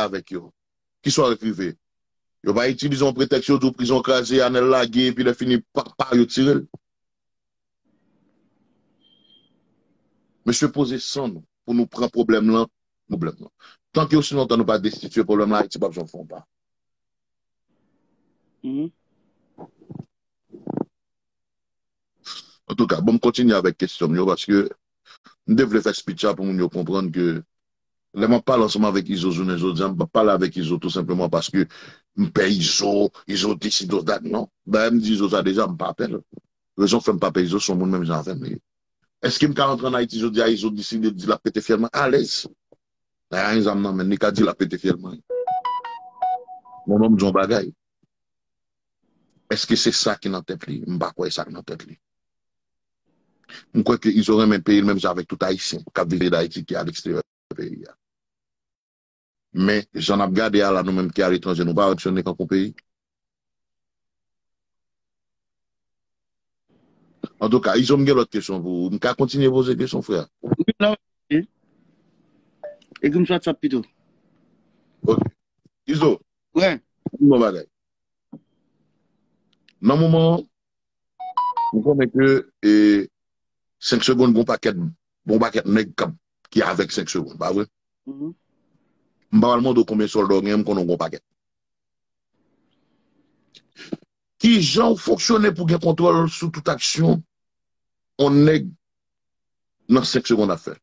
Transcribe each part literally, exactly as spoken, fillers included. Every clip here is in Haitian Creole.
avèk yo. Ki sa w rive? Yo pa itilize yon pretèks, yo di w prizon kraze, Anèl lage, epi lè fini, pa, pa yo tire l. Mesye, poze san nou pou nou pran pwoblèm lan, pwoblèm lan. Tanke osi lontan nou pa destitye pwoblèm lan, Ayiti p ap janm fè yon pa. Antouka, bon, m kontinye avèk kesyon m yo, paske m te vle fè speech la pou moun yo konprann ke lè m ap pale ansanm avèk Izo jounen jodi a, m p ap pale avèk Izo tou senpleman paske m pè Izo, Izo disi, Izo dat, non. Dayè, m di Izo sa deja, m pa pè l. Rezon k fè m pa pè Izo, se yon moun menm jan avè m li ye. Èske m ka rantre ann Ayiti jodi a, Izo deside di l ap pete fyèl mwen? Alèz. Dayè, a gen zam nan men l, li ka di l ap pete fyèl mwen. Men bon, m di yon bagay. Èske se sa ki nan tèt li? M pa kwè e sa k nan tèt li. M kwè ke Izo renmen peyi l menm jan avèk tout Ayisyen k ap viv Dayiti ki aleksteryè peyi a. Men, jan n ap gade a la, nou menm ki aletranje, nou pa wè misye nèk ankò peyi. Antouka, Izo, m gen lòt kesyon pou ou. M ka kontinye poze kesyon, frè? Wi, la, wi. Ekri m sou WhatsApp pito. Ok. Izo, wi, m di w yon bagay. Nan moman an, m konnen ke, e, senk segonn gon pakèt, gon pakèt nèg k ap, ki avèk senk segonn, pa vre? M pa pral mande w konbyen sòlda w genyen, m konnen w gon pakèt. Kijan w fonksyone pou gen kontwòl sou tout aksyon yon nèg nan senk segonn ap fè?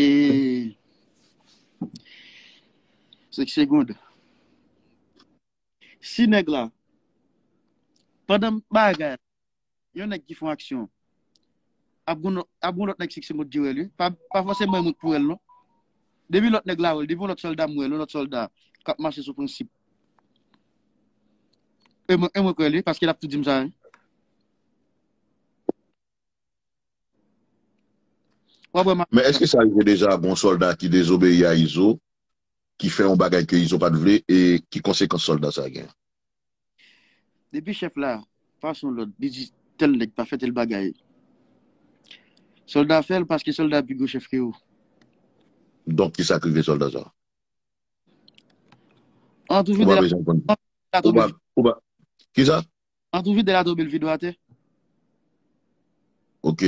E senk segonn. Si nèg la, pandan bagay, yon nèg ki fè yon aksyon, ap gon, ap gon lòt nèg senk segonn ki wè l, wi. Pa, pa fòseman mwen k pou wè l, non. Depi lòt nèg la wè l, depi yon lòt sòlda m wè l, yon lòt sòlda k ap mache sou prensip. E mwen, e mwen k wè l, wi, paske l ap tou di m sa, wi. W ap wè m ap Men èske sa rive deja gon sòlda ki dezobeyi a Izo, ki fè yon bagay ke Izo pa t vle, e ki konsekans sòlda sa gen? Depi chèf la pa sou lòd, li di tèl nèg pa fè tèl bagay. Sòlda fè l paske sòlda pi gwo chèf ke ou. Donk, ki sa k rive sòlda sa? An tou vide la, an tou vide la tonbe. Kisa? An tou vide la tonbe l vide atè. Ok.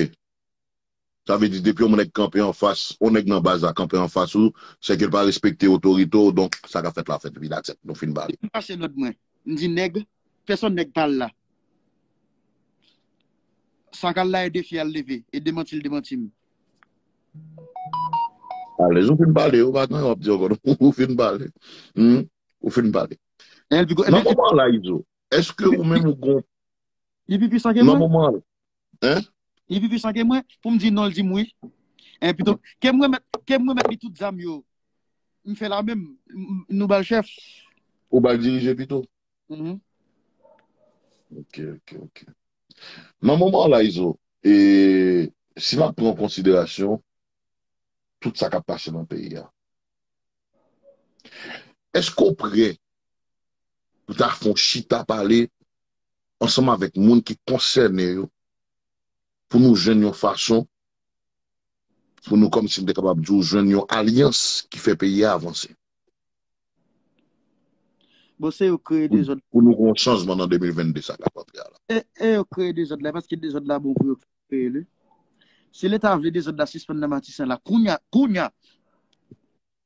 Sa vle di, depi yon nèg kanpe anfas, yon nèg nan baz la kanpe anfas ou, se ke l pa respekte otorite w, donk, sa k ap fèt la fèt, epi that's it, nou fin pale. M pase lòd mwen. M di nèg, pèsonn nèg pa al la. Sa k al la e defi al leve, e demanti l demanti m. Alèz, ou fin pale, ou pa gen anyen w ap di ankò, non. Ou fin pale. Hmm? Ou fin pale. Nan moman la, Izo, èske ou menm ou gon... Li pi pwisan ke mwen. Nan moman la. Hein? Li pi pwisan ke mwen, pou m di non, l di m wi. Hein, pito, ke m remèt, ke m remèt li tout zam yo. M fè la menm, m, m, nou ba l chèf. Ou ba l dirije pito? Mhm. Ok, ok, ok. Nan moman la, Izo, e, si n ap pran an konsiderasyon tout sa k ap pase nan peyi a, èske w prè pou ta fè yon chita pale ansanm avèk moun ki konsène yo, pou nou jwenn yon fason, pou nou, kòmsi m te kapab di w, jwenn yon alyans ki fè peyi a avanse? Bon, se yo kreye dezòd. Pou nou gen yon chanjman nan de mil vennde sa k ap antre a la. E, e yo kreye dezòd la, paske dezòd la bon pou yo kreye li. Si Leta vle dezòd la sispann nan Matisan la, kounya, kounya,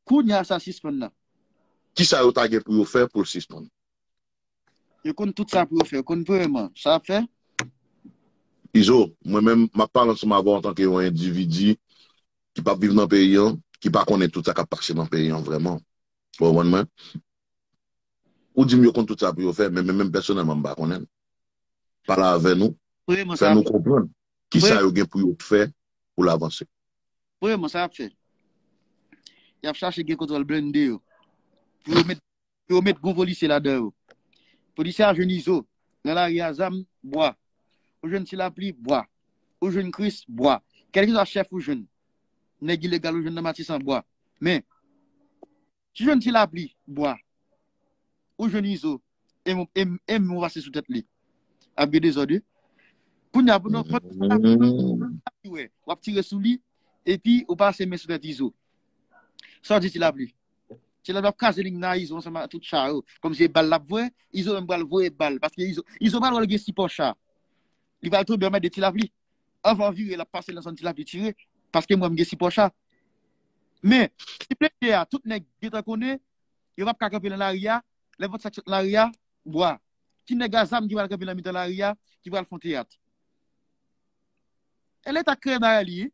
kounya sa sispann nan. Kisa yo ta gen pou yo fè pou l sispann? Yo konn tout sa pou yo fè, yo konn premyèman sa y ap fè. Izo, mwen menm, m ap pale ansanm avè w antanke yon endividi ki p ap viv nan peyi an, ki pa konnen tout sa k ap pase nan peyi an vrèman. Ou konprann mwen? Ou di m yo konn tout sa pou yo fè, men mwen menm pèsonèlman m pa konnen l. Pale avè nou, fè nou konprann kisa yo gen pou yo fè pou l avanse. Premyèman, sa y ap fè, y ap chache gen kontwòl blende yo. Pou yo met, pou yo met bon polisye ladan yo. Polisye a jwenn Izo nan lari a, zam, bwa. Ou jwenn Ti Lapli, bwa. Ou jwenn Kris, bwa. Kèlkeswa chèf ou jwenn, nèg ilegal ou jwenn nan Matisan, bwa. Men, si w jwenn Ti Lapli, bwa. Ou jwenn Izo, e m, e m, e m ou pase sou tèt li. Ap gen dezòd, wi. Kounye a, pandan, pandan w ap tire sou li, epi ou pase men sou tèt Izo. Sa w di Ti Lapli? Ti Lapli ap kraze liy nan Izo ansanm ak tout cha yo. Kòmsi e bal l ap voye, Izo menm pral voye bal. Paske Izo, Izo pral wè l gen sipò cha. Li pral tonbe anmède Ti Lapli. Anvan vire, l ap pase nan zòn Ti Lapli tire. Paske mwen, m gen sipò cha. Men, si blende a, tout nèg gentan konnen, yo p ap ka kanpe nan lari a, lè vòt sa k sot nan lari a, bwa. Ki nèg a zam ki pral kanpe nan mitan lari a, ki pral fè yon teyat? E Leta k kreye bagay li, wi.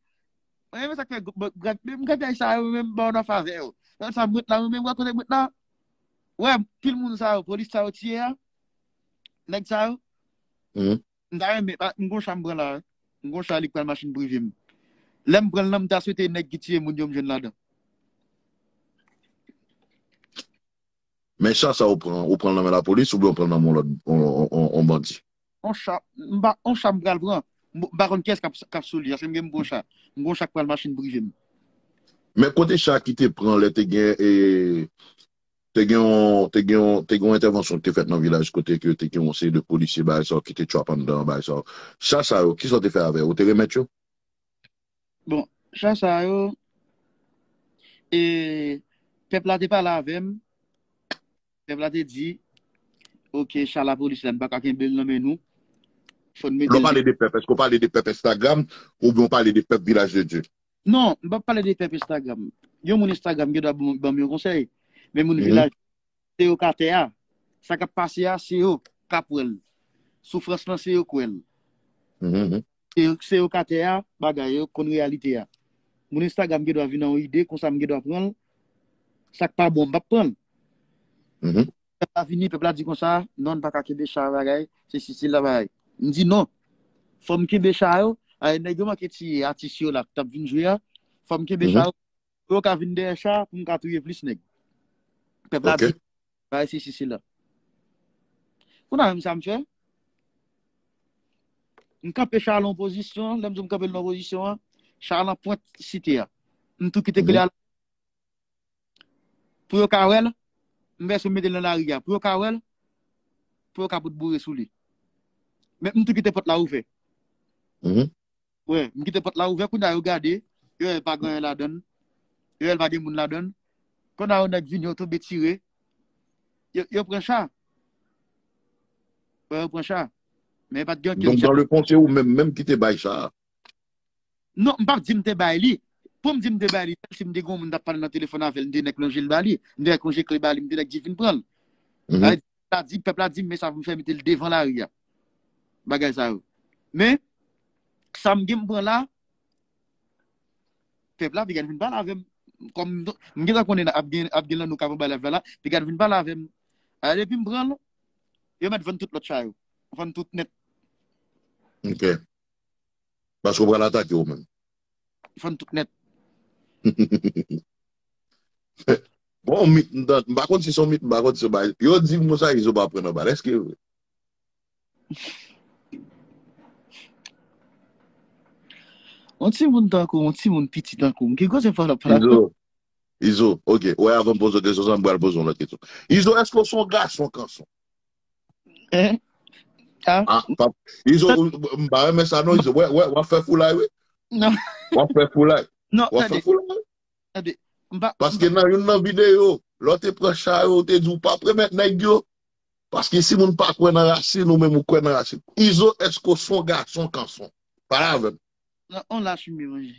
Mwen renmen sa k fè gr- gr- gr- m gade sa yo, menm ba w nan favè yo. Lè sa m ret la, mwen menm wè kote m ret la. Wè, pil moun sa yo, polis sa yo tiye a, nèg sa yo. M ta renmen, pa- m gon cha m pran la, wi. M gon cha li k pral machin prive m. Lè m pran l nan, m ta swete nèg ki tiye moun yo m jwenn ladan. Men cha sa ou pran, ou pran l nan men lapolis oubyen ou pran l nan men yon lòt, yon, yon, yon, yon bandi? On cha, m pa, on cha m pral pran. M m pa konn kiyès k ap, k ap sou li, paske m gen m gon cha. M gon cha k pral machin prive m. Men kote cha ki te pran lè te gen, e, te gen yon, te gen yon, te gen yon entèvansyon ki te fèt nan vilaj kote ke te gen yon seri de polisye bagay sa yo ki te trap anndan bagay sa yo. Cha sa yo, kisa w te fè avè yo? Ou te remèt yo? Bon, cha sa yo, e, pèp la te pale avè m. Pèp la te di, oke, cha lapolis la, n pa ka kenbe l nan men nou. Fò n mete Lè w l. Pale de pèp, èske w pale de pèp Instagram oubyen w pale de pèp Vilaj de Dye? Non, m p ap pale de pèp Instagram. Yon moun Instagram gen dwa ban ban m yon konsèy. Men moun vilaj, se yo k atè a. Sa k ap pase a, se yo k ap wè l. Soufrans lan, se yo k wè l. Mhm. Se yo, se yo k atè a, bagay yo, konn reyalite a. Moun Instagram gen dwa vin nan yon ide, konsa m gen dwa pran l. Sa k pa bon, m p ap pran l. Mhm. Pèp la vini, pèp la di konsa, non, n pa ka kenbe cha bagay, se si, se la bagay. M di non. Fò m kenbe cha yo, ay, nèg yo manke tiye atis yo la, k t ap vin jwe a. Fò m kenbe cha yo, pou yo ka vin dèyè cha, pou m ka touye plis nèg. Pèp la di, bagay se si, se la. Kounye a menm sa m fè. M kanpe cha lan pozisyon, lè m di w m kanpe l lan pozisyon an, cha lan pwent site a. M tou kite kle a. Pou yo ka wè l, m vèse m mete l nan lari a. Pou yo ka wè l, pou yo ka pot boure sou li. Men m tou kite pòt la ouvè. Wè, m kite pòt la ouvè, kounye a yo gade, yo wè pa gen anyen ladan l, yo wè pa gen moun ladan l. Kounye a yo nèg vini, yo tonbe tire, yo, yo pran cha. Wè, yo pran cha. Men pa t gen ankenn Donk, dans le fond, se ou menm menm ki te bay cha a? Non, m p ap di m te bay li. Pou m di m te bay li, si m te gen yon moun t ap pale nan telefòn avè l, m te nèk lonje l ba li, m te nèk lonje kle ba li, m te nèk di vin pran l. Sa vle di, pèp la di m, men sa pou m fè mete l devan lari a. Bagay sa yo. Men, sa m gen m pran la, pèp la, piga vin pale avè m. Kòm m gentan konnen ap gen, ap gen lannou k ap anba live la, piga vin pale avè m. A, depi m pran l, yo mèt vann tout lòt cha yo. Vann tout nèt. Ok. Paske w pral atake ou menm. Fann tout nèt. Bon, mit, m pa konn si se yon mit, m pa konn si se yon bagay. Yo di m konsa, Izo pa pran nan bal. Èske e vre? Yon timoun tankou, yon timoun piti tankou m, ki koze fò l ap pale? Izo, Izo, ok. Wè, avan m poze w kesyon sa, m pral poze w lòt kesyon. Izo, èske w se yon gason kanson? Hein? Ah? Ah, pa, Izo, ou- m pa renmen sa non, Izo. Wè, wè, w ap fè foulay, wi. Non. W ap fè foulay. Non, W ap fè tande. Foulay. Tande. M pa, Paske nan youn nan videyo, lè w te pran cha yo, w te di w p ap remèt nèg yo. Paske si moun pa kwè nan rasin, ou menm ou kwè nan rasin. Izo, èske w se yon gason kanson? Pale avè m. Non, on lach mye manje.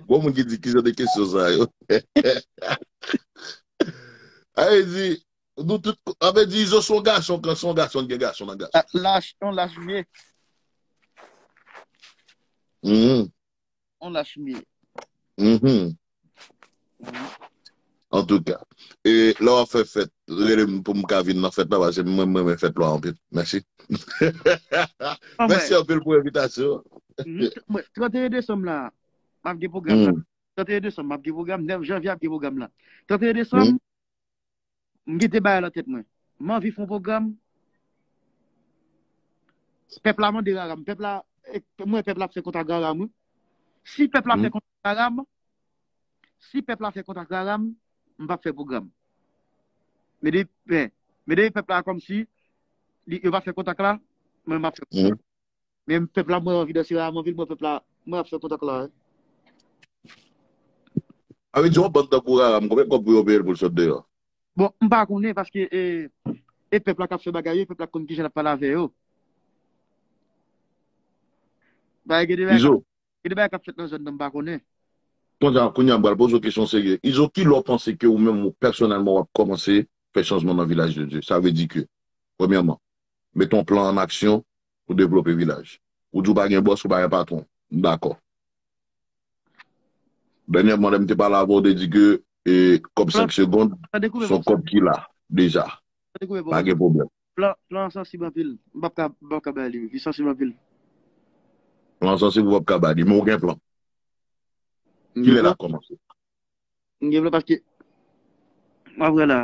Gon moun ki di ki jan de kesyon sa yo. A vle di, nou tout, a vle di, Izo se yon gason kanson, gason gen gason nan gason. Ah, lach, on lach mye. Mhm. On lach mye. Mhm. Antouka. E lè w ap fè fèt, rele m pou m ka vin nan fèt la, paske mwen, mwen renmen fèt la anpil. Mèsi. Mèsi anpil pou envitasyon. Mhm. Mwen, trannteyen desanm la, m ap gen pwogram la. Trannteyen desanm, m ap gen pwogram. Nèf janvye, ap gen pwogram la. Trannteyen desanm, m gen de bagay nan tèt mwen. M anvi fè yon pwogram. Pèp la mande Rara m. Pèp la, e, mwen, pèp la ap fè kontak Rara m, wi. Si pèp la fè kontak Rara m, si pèp la fè kontak Rara m, m p ap fè pwogram. Men depi, men, men depi pèp la kòmsi, li, yo pa fè kontak la, mwen, m ap fè pwogram. Men pèp la, mwen anvi danse Rara m anpil, mwen, pèp la, mwen ap fè kontak la, wi. Sa vle di yon bann tankou Raram, konbyen kòb pou yo peye l pou l sot deyò? Bon, m pa konnen paske e, e pèp la k ap fè bagay yo, e pèp la k konn kijan l ap pale avè yo. Bagay gen de bagay k ap- Izo, gen de bagay k ap fèt nan zòn nan, m pa konnen. Kounye a, kounye a, m pral poze w kesyon serye. Izo, kilè w panse ke ou menm, ou pèsonèlman, w ap kòmanse fè chanjman nan Vilaj de Dye? Sa vle di ke, premyèman, mete yon plan an aksyon pou devlope Vilaj. Ou di w pa gen bòs, ou pa gen patwon. M dakò. Dènyèman, lè m te pale avè w, w te di ke e, kòb senk segond, se yon kòb ki la, deja. Pa gen pwoblèm. Plan, plan an sansib anpil. M p ap ka, m p ap ka bay li. Li sansib anpil. Plan an sansib, ou p ap ka bay li, men w gen plan. Kilè l ap kòmanse? M gen plan paske, m ap wè la.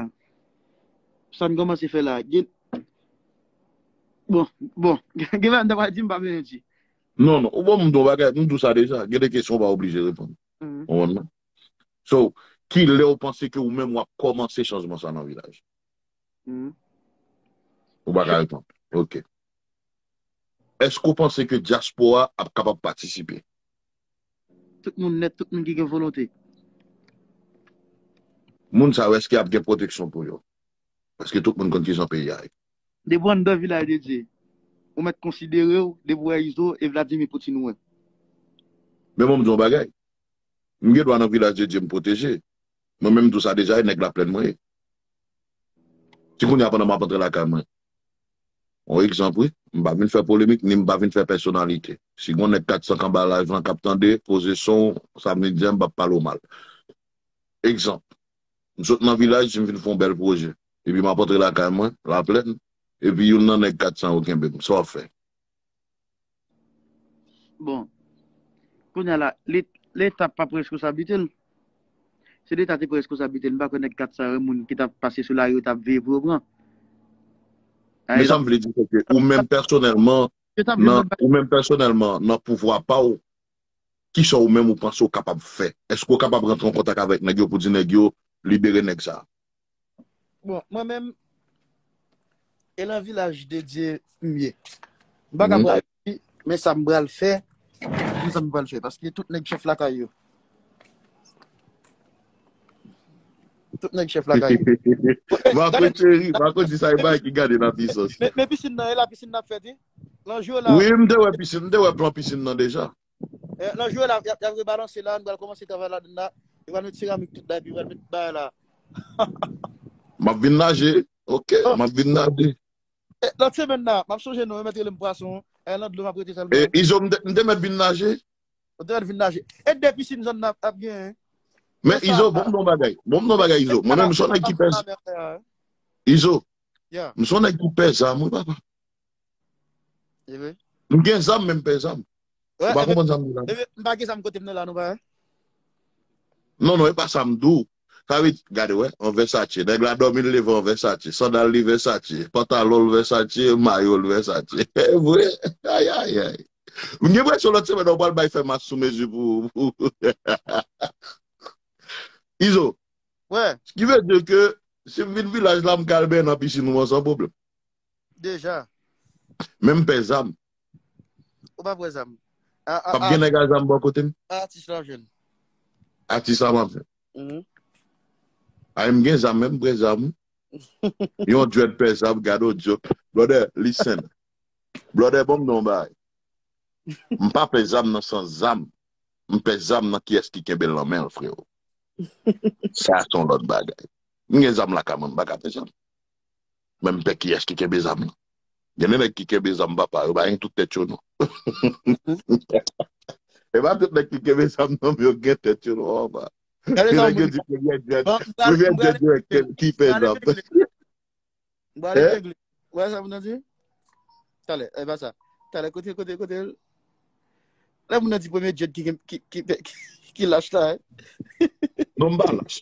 Sa n kòmanse fè la. Gen, bon, bon. Gen bagay m ta pral di, m pa bezwen di. Non, non. Ou bon, m di w bagay, m di w sa deja. Gen de kesyon w pa oblije reponn. Ou konprann mwen? So, kilè w panse ke ou menm w ap kòmanse chanjman sa nan Vilaj? Ou pa ka reponn. Ok. Èske w panse ke dyaspora ap kapab patisipe? Tout moun nèt, tout moun ki gen volonte. Moun sa yo, èske ap gen pwoteksyon pou yo? Paske tout moun konn kijan peyi a ye. Depi w anndan Vilaj de Dye, ou mèt konsidere w, depi w wè Izo e Vladimir Poutine ou wè. Men bon, m di w yon bagay. M gen dwa nan Vilaj de Dye m pwoteje. Mwen menm, m di w sa deja, e nèg Laplèn mwen ye. Si kounye a pandan m ap antre lakay mwen, yon egzanp, wi, m pa vin fè polemik, ni m pa vin fè pèsonalite. Si gon nèg kat san k anba live lan k ap tande, poze son w, sa vle di m p ap pale w mal. Egzanp, m sot nan Vilaj, m vin fè yon bèl pwojè. Epi m ap antre lakay mwen, Laplèn, epi youn nan nèg kat san yo kenbe m. Sa w ap fè? Bon, kounye a la, Leta pa pran responsablite l. Si Leta te pran responsablite l, m pa kwè nèg kat san yo, moun ki t ap pase sou lari yo t ap veye pou yo pran. Men sa m vle di, se ke ou menm pèsonèlman, nan, ou menm pèsonèlman, nan pouvwa pa w, kisa ou menm ou panse w kapab fè? Èske w kapab rantre an kontak avèk nèg yo pou di nèg yo libere nèg sa a? Bon, mwen menm, e nan Vilaj de Dye m ye. M pa ka pral di, men sa m pral fè, men sa m pral fè, paske tout nèg chèf lakay yo. Tout nèg chèf lakay yo. Marco Thierry, Marco di sa e bagay ki gade nan pisans. Men, men pisin nan, e la pisin nan ap fèt, wi. Nan jou la. Wi, m te wè pisin, m te wè plan pisin nan deja. Eh, nan jou la, y ap, y ap rebalanse la, nou pral kòmanse travay ladann la. Yo pral met seramik tout la, epi yo pral met bagay la. M ap vin naje. Ok, m ap vin naje. Eh, lòt semèn la, m ap sonje nou, yo mèt rele m pwason. Eh, nan dlo m ap rete sèlman. Eh, Izo, m te, m te mèt vin naje. Ou te mèt vin naje. E de pisin zòn nan ap genyen. Men Izo, bon m di w yon bagay. Bon m di w yon bagay, Izo. Mwen menm, m se yon nèg ki pè zam. Izo, m se yon nèg ki pè zam, wi, papa. M gen zam, men m pè zam. Ou pa konprann sa m di la? M pa gen zam kote m nan la, non, pa. Non, non, e pa sa m di w. Sa vle di, gade, wè, an Versace. Nèg la dòmi, l leve an Versace. Sandal li Versace. Pantalon l Versace. Mayo l Versace. E vre. Ay, ay, ay. M gen enpresyon lòt semèn, w pral bay fè mas sou mezi pou, pou. Izo. Wè. Ki vle di ke si m vin Vilaj la, m ka al benyen nan pisin ou an san pwoblèm. Deja. Men m pè zam. Ou pa pè zam. P ap gen nèg a zam bò kote m? Atis la jwenn. Atis la m ap jwenn. Ay, m gen zam, men m pè zam. Yon dread pè zam, gade yon djòk. Brother, listen. Brother, bon m di w yon bagay. M pa pè zam nan sans zam. M pè zam nan kiyès ki kenbe l nan men l, freo. Sa se yon lòt bagay. M gen zam lakay mwen, m pa ka pè zam. Men m pè kiyès ki kenbe zam nan. Gen de nèg ki kenbe zam, papa, yo pa gen tout tèt yo, non. E pa tout nèg ki kenbe zam nan, men yo gen tèt yo, non, papa. Gen nèg yo di premyè djèd, premyè djèd yo ki pè zam. M pral epigle. Ou wè sa moun nan di? Talè, e pa sa. Talè, kote, kote, kote. Lè moun nan di premye djèd ki, ki, ki, ki, ki lach la, hein? Non, m pa lach.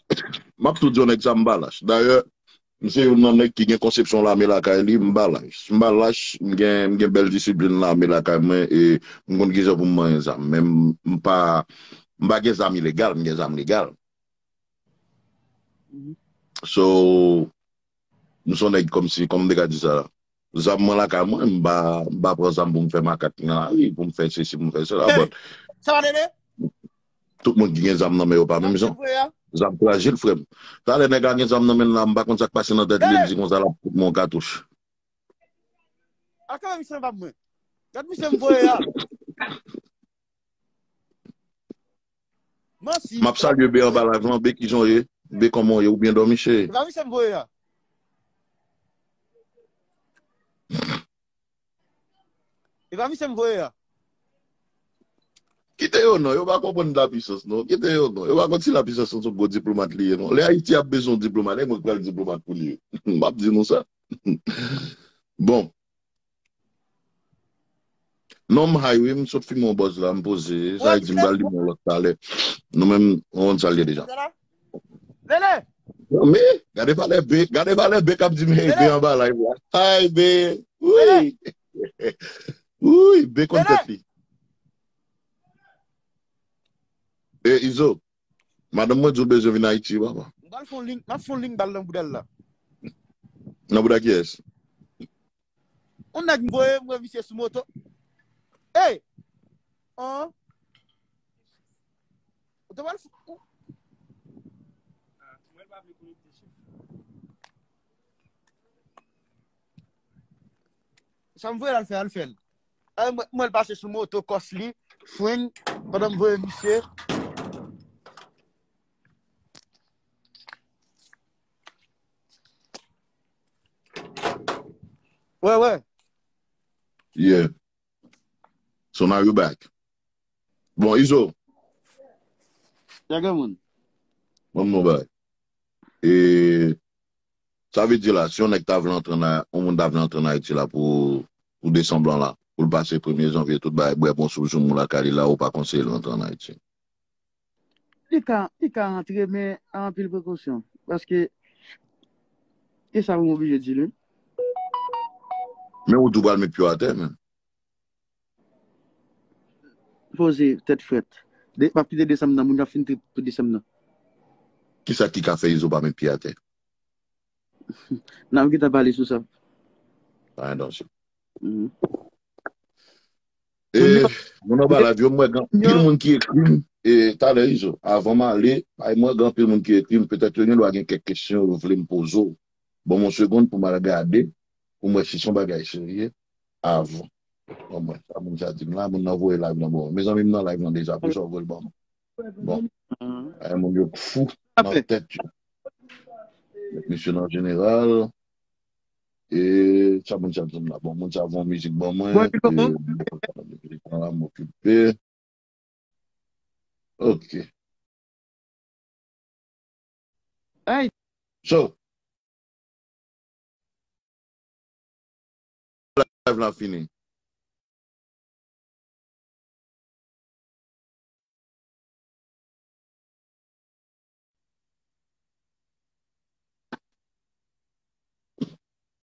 M ap tou di yon nèg sa, m pa lach. Dayè, m se youn nan nèg ki gen konsepsyon lame lakay li, m pa lach. M pa lach, m gen, m gen bèl disiplin lame lakay mwen, e m konn kijan pou m manyen zam. Men m, m pa, m pa gen zam ilegal, m gen zam legal. So, m se yon nèg kòmsi, kòman m te ka di sa? Zam mwen lakay mwen, m pa, m pa pran zam pou m fè makak nan lari, pou m fè sesi, pou m fè sela, but. Sa pa tande? Tout moun ki gen zam nan men yo pa menm jan. Zam frajil, frè m. Talè nèg la gen zam nan men l la, m pa konn sa k pase nan tèt li, li di konsa l ap fout mwen yon katouch. A kanmenm, misye pa mwen. Gad misye m voye a. Mansi. M ap salye B anba live lan, B kijan w ye? B kòman w ye? Ou byen dòmi, cheri? E pa misye m voye a. E pa misye m voye a. Kite yo non, yo pa konprann lapisans non. Kite yo non. Yo pa konn si lapisans se yon gwo diplomat li ye non. Lè Ayiti ap bezwen yon diplomat, e mwen k pral diplomat pou li. M ap di nou sa. Bon. Non, m high wi, m sot fime yon bòz la, m poze. Sa vle di m pral limen yon lòt talè. Nou menm, nou konn sa l ye deja. Lele! Men, gade valè B, gade valè B k ap di m hey B anba live la. Hey B! Wi! Wi, B konn tèt li. E Izo, madanm mwen di w bezwen vin Ayiti, papa. M pral fè yon link, m ap fè yon link ba l nan bouda l la. Nan bouda kiyès? Yon nèg m voye, m wè misye sou moto. Ey! An? Ou te pral f- ou- Sa m voye l al fè, al fè l. Ay, mwen, mwen l pase sou moto, kòs li, fwing, pandan m voye misye. Wè, wè. Yeah. So now you back. Bon, Izo. Ya granmoun. Bon, bon, bay. E sa vle di la, si yon nèg ta vle antre nan, yon moun ta vle antre nan Ayiti la pou, pou desanm lan la, pou l pase premye janvye, tout bagay, bwè bon sou joumou lakay li la, ou pa konseye l antre an Ayiti. Li ka, li ka antre, men a anpil prekosyon. Paske, e sa pou m oblije di li. Men ou tou pral met pye w atè, men. Poze, tèt frèt. De, m ap kite desanm nan, moun yo ap fin trip pou desanm nan. Kisa ki ka fè Izo pa met pye atè? N ap gentan pale sou sa. Pa gen danje. Mhm. E, moun anba live yo, m wè gen anpil moun ki ekri m. E, talè, Izo, avan m ale, ay, m wè gen anpil moun ki ekri m. Petèt yo gen dwa gen kèk kesyon yo vle m poze w. Ban m yon segonn pou m al gade, pou m wè si se yon bagay serye avan. Ban mwen, sa moun sa di m la, moun nan voye live lan ban mwen. Mezanmi, m nan live lan deja, pou sa w voye l ban mwen. Bon. Ay, moun yo fou nan tèt yo. Met misye nan jeneral. E sa moun sa di m la. Bon, moun sa voye yon mizik ban mwen. Bon, epi kòman? E, mizik lan la, m okipe. Ok. Hey. So, live la fini.